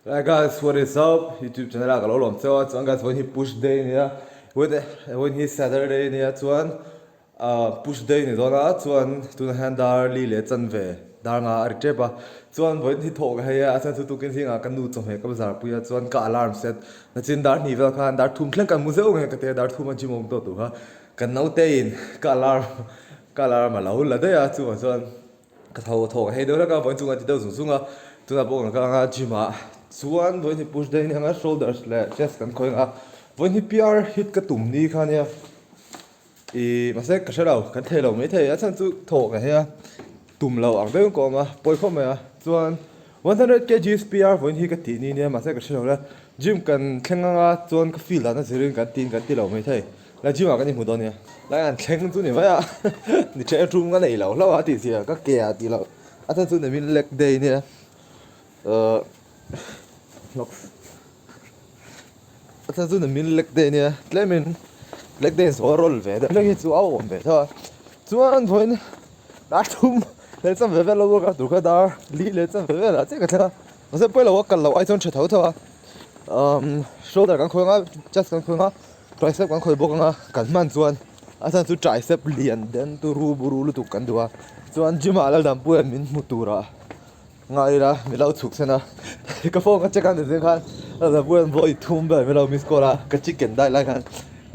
Hi guys, what is up? YouTube channel ah ka lo lawm cheu a, chuan guys vawiin hi push day a nia, vawiin hi Saturday a nia chuan ahh push day a ni dawn a, chuan tunah hian dar li leh chanve dar nga a ri tep a, chuan vawiin hi thawh ka hei a, a chhan chu tukin zingah ka nu chawhmeh ka bazar pui a, chuan ka alarm set nachin dar hnih vel khan dar thum thleng kan mu zeuh nge ka ti a, dar thum a gym awm tawh tur kha ka naute in ka alarm ka alarm a lo la daih a, chuvang chuan. Ka tho tho ka hei deuh hlek a, vawiin chungah ti deuh zung zung a, tunah pawh kan kal anga gym ah chuan vawiin hi push day ania shoulders leh chest kan khawih anga vawiin hi PR hit ka tum ni kha ania ih mahse ka hre lo kan thei lo maithei a chhan chu thawh ka hei a tum lo ang deuhin ka awm a pawi khawp mai a chuan 100 kgs PR vawiin hi ka tih ni nia mahse ka hre lo le gym kan thleng anga chuan ka feel dan a zirin kan tiin kan ti lo maithei. La gym ah kan inhmu dawn nia. Lai an thleng chu ni mai a, ni ṭhe ṭum ka nei lo hlauh a tih zia ka ke ah tih loh a chhan chu nimin leg day nia ahh a chhan chu nimin leg day nia tlemin leg day zawh a rawl ve deuh hlek hi chu a awm ve tho a chuan vawiin dar thum leh cham ve vel lo workout tur kha dar li leh cham ve vel ah chiah ka thleng a mahse pawi lo a kal loh ai chuan ṭha tho tho a umm shoulder kan khawih ang a chest kan khawih ang a. Tricep kan khawih bawk anga kan hman chuan a chhan chu tricep lian den turu buru lutuk kan duh a chuan gym ah Laldampuia'n min hmu turah ngai ila min lo chhuk sen a ka phone ka check a nizing khan Laldampuia'n vawi thum vel min lo miss call a ka chicken diet lai khan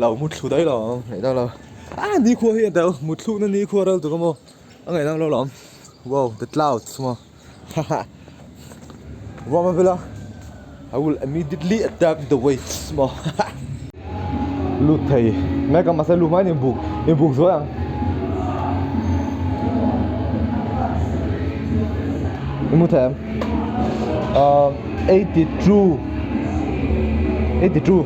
lo mu thlu daih lo ang ngaih dang lo a nikhua hi a tel muthluk na nikhua rel tuk a maw a ngaih dang lo lawm wow the clouds maw haha Warm up ila I will immediately attack the weights maw haha lut thei mek a mahse lu hmain inbuk inbuk zuai ang i mu thei em umm 82 82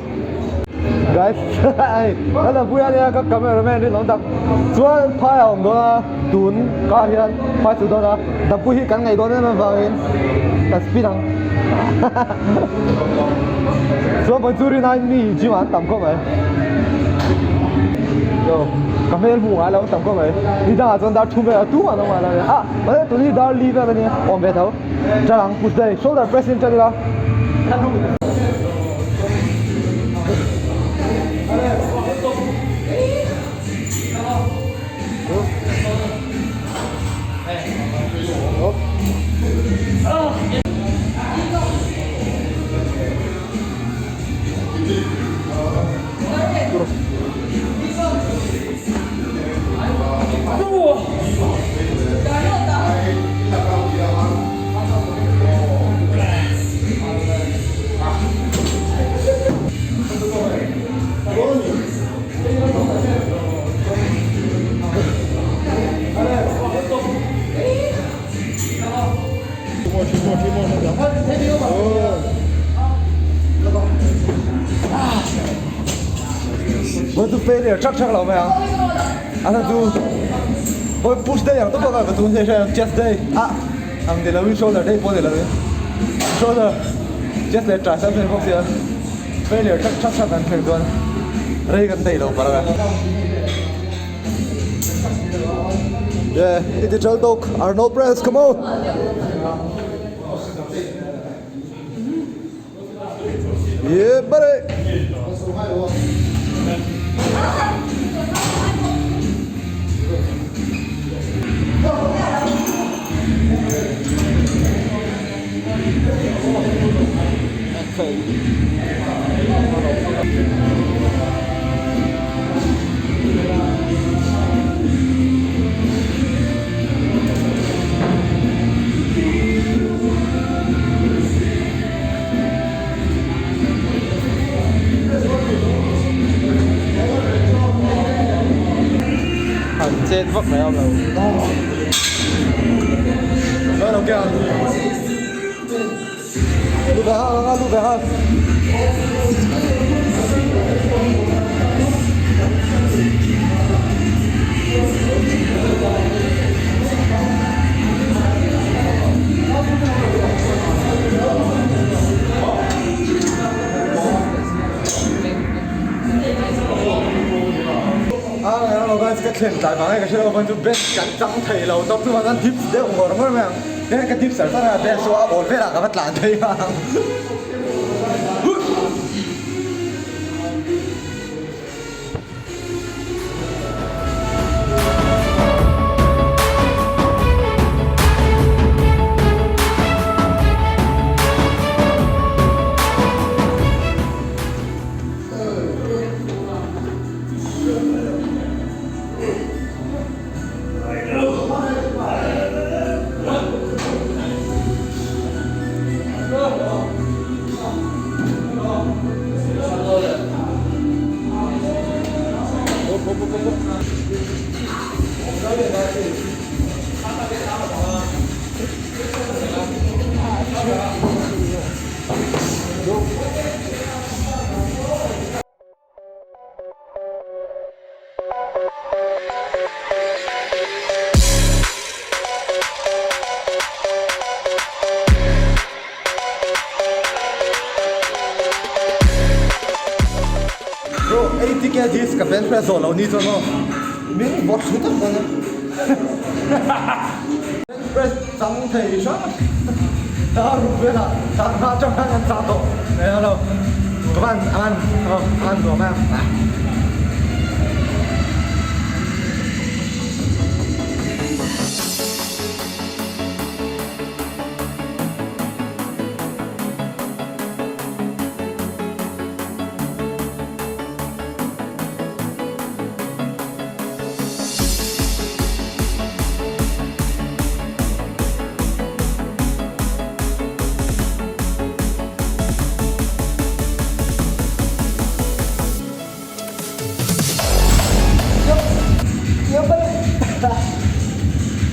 guys hei ka la pui ania ka camera man rinawm tak chuan phai a awm dawn a tun kar hian phai chu dawn a dampui hi kan ngaih dawn em avangin kan spin ang chuan vawi chu rin aiin mi gym ah an tam khawp mai yo ka hmel hmuh ngai lo an tam khawp mai ni dangah chuan dar thum velah tumah an awm ngai lo ania ah mahse tun hi dar li vel ania awm ve tho tan ang push day shoulder press in tan ila. Vawi chu failure thak thak lo mai ang a hla chu vawi push day ang tawp a ka tun hei hre ang chest day ah ang ni lovin shoulder day pawh ni lovin shoulder chest leh tricep ni bawk sia failure thak thak thak kan thleng chuan rei kan daih lo palh ang e. Yeah, hit the gel dog, Arnold press, come on! Yeah, buddy! Han chet vak mai awm lo. Lu ve hak anga lu ve hak. Hello guys, ka thlen tlai vang e ka hre lo chu bench kan chang thei lo tawp chu vang khan dips deuh ngawr ngawr mai ang. Ka dip sar sar a, bag chu a awl velah ka va tlan thei ang. Bro, 80 kgs ka bench press zawh loh ni chuan aw min vawt thlu tak dawn a. Bench press chang thei hrang a ruk velah chang hma atang khan kan chah tawh mai a lo. Ka van a van a van nuam em.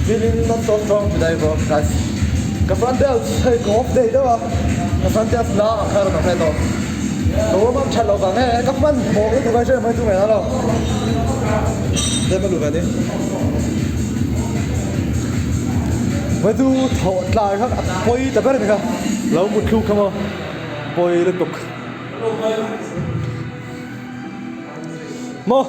Feeling not so strong today bro guys. Ka front delt hei ka off day deuh a, ka front delt la ang kha rawn awm leh tawh. Ka warm up that loh vang e, ka hman hmawh lutuk a hre mai chu ngaihna lo. Tlem a lut ve ni. Vai chu thawh tlai kha a pawi ta ber a ni kha. Lo mut thluk kha maw pawi lutuk. Maw.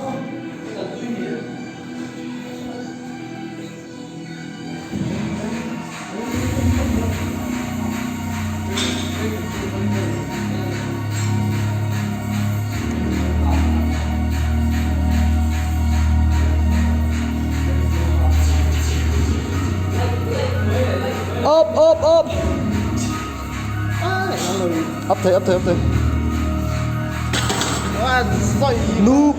Up up up. Up thei up thei up thei. Noob.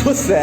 Pussy.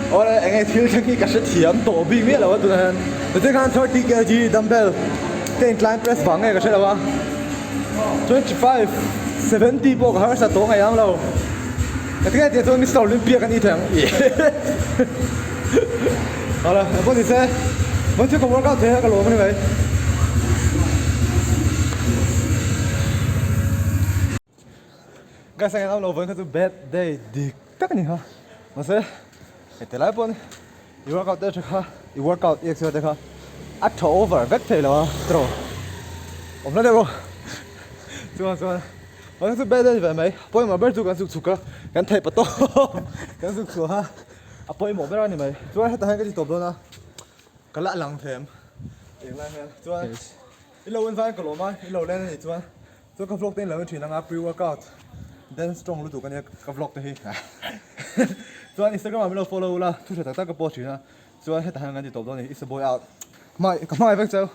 Awle enge thil thleng hi ka hre thiam tawh bik miah lo a tunah hian tichuan khan 30 kg dumbbell te incline press vang nge ka hre lo a 25 70 pawh ka harsa tawh ngei ang lo ka ti nge tih chuan Mister Olympia ka ni thei ang awle engpawh ni se vawiin chu ka workout thei a ka lawm a ni mai. Guys a engam lo vawiin kha chu bad day dik tak a ni kha mahse heti lai pawn i workout te tha kha i workout i exer te kha a tha over vek thei lo a tiraw awm hla deuh aw chuan chuan vawiin kha chu bad day a ni ve mai pawimawh ber chu kan chhuk chhuk a. Kan theih pa tawp kan zuk chhuah a, a pawimawh ber a ni mai. Chuan hetah hian ka ti tawp dawn a, ka la lang them eng lai hian. Chuan i lo en vai ka lawm a, i lo len a nih chuan chuan ka vlog te in lo en thin anga pre workout then strong lutuk a nia ka vlog te hi. Chuan Instagram ah min lo follow ula, thu hre tak tak ka post thin a, chuan hetah hian kan ti tawp dawn a ni, it's a boy out. Hmai ka hmangaih vek cheu.